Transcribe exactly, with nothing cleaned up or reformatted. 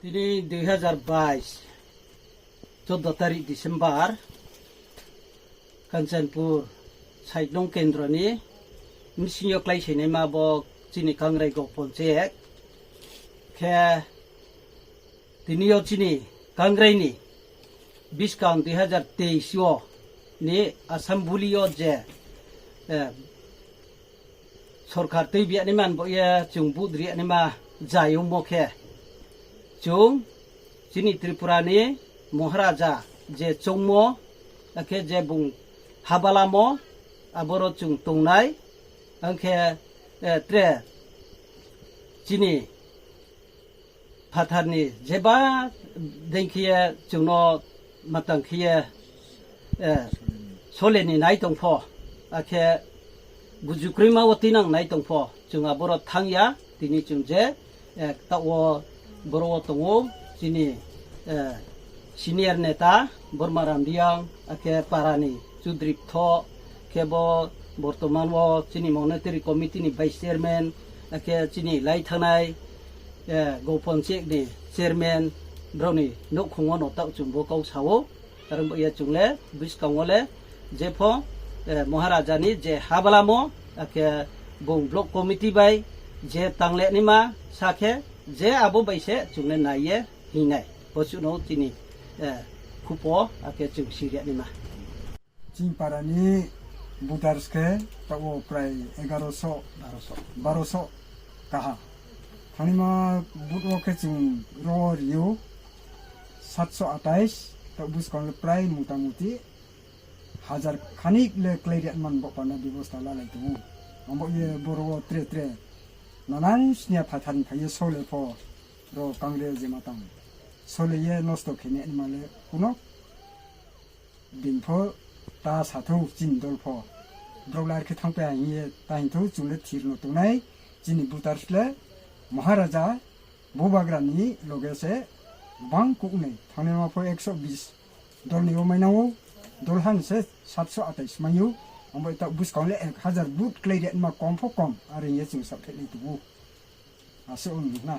Tini dui hazar bais, choddo tarik December, Kanchanpur Saiklong Kendroni bisingo klai sinaima bo chini Kangrai Gok Ponchek khe tini o chini Kangrai ni biskang dui hazar teis o ni Assembly o je, eh, sorkar twi biya ni man bo ye chwng vote riya ni ma jai wngmo khe chwng chini Tripura ni Maharaja je chongmo akhe je bung habalamo aboro chwng tongnai angkhe, eh, tre chini phatharni jeba dengkhiye chwngno matang khiye, eh, soleni nai tongpho, akhe bujukrima o tinang nai tongpho, chwng aboro thangya, tini chwng je, eh, ta o boro o tongo, chini, eh, senior neta Borma Ramriang, akhe parani Chudri Ptho, khe bo bortoman o chini monetary committee ni vice chairman, akhe chini lai thanai, eh, Gopon Chek ni chairman, broni noukhungo no ta chwng bo kok sao. Karon bo ya chwng le bwskango le je pho, eh, Maharaja ni je habalamo, akhe bung block committee bai je tangle ni ma sakhe je abo bai se chwng le naiye hinai. Bo chwngno chini, eh, khupo akhe chwng sirya ni ma. Chini parani voters khe tabuk prai egaroso, baroso kaha. Thanima vote o khe chwng ro rio satso atais, tabuk bwskango prai mota moti hajar khanik le klai rwya man bo pana bebosta lalai tongo. Ambo ye boro o tre tre nanan sniya phatharni phaiye sole pho ro Kangre je matang sole ye nosto khene male kuno. Bini pho ta sathok chini dol pho. Borok lai khe thang paiya hiye ta hinthu chwng le thir no tongnai chini voters le Maharaja Bubagra ni loge se bang kuk nai thangnai ma pho ekso bis dol ni o mai nango dol han se satso atais mai o ambai ta bwskang le ek hajar vote klai rwya ma kom pho kom are hiye chwng sak thai nai tubu. Aswk wng na.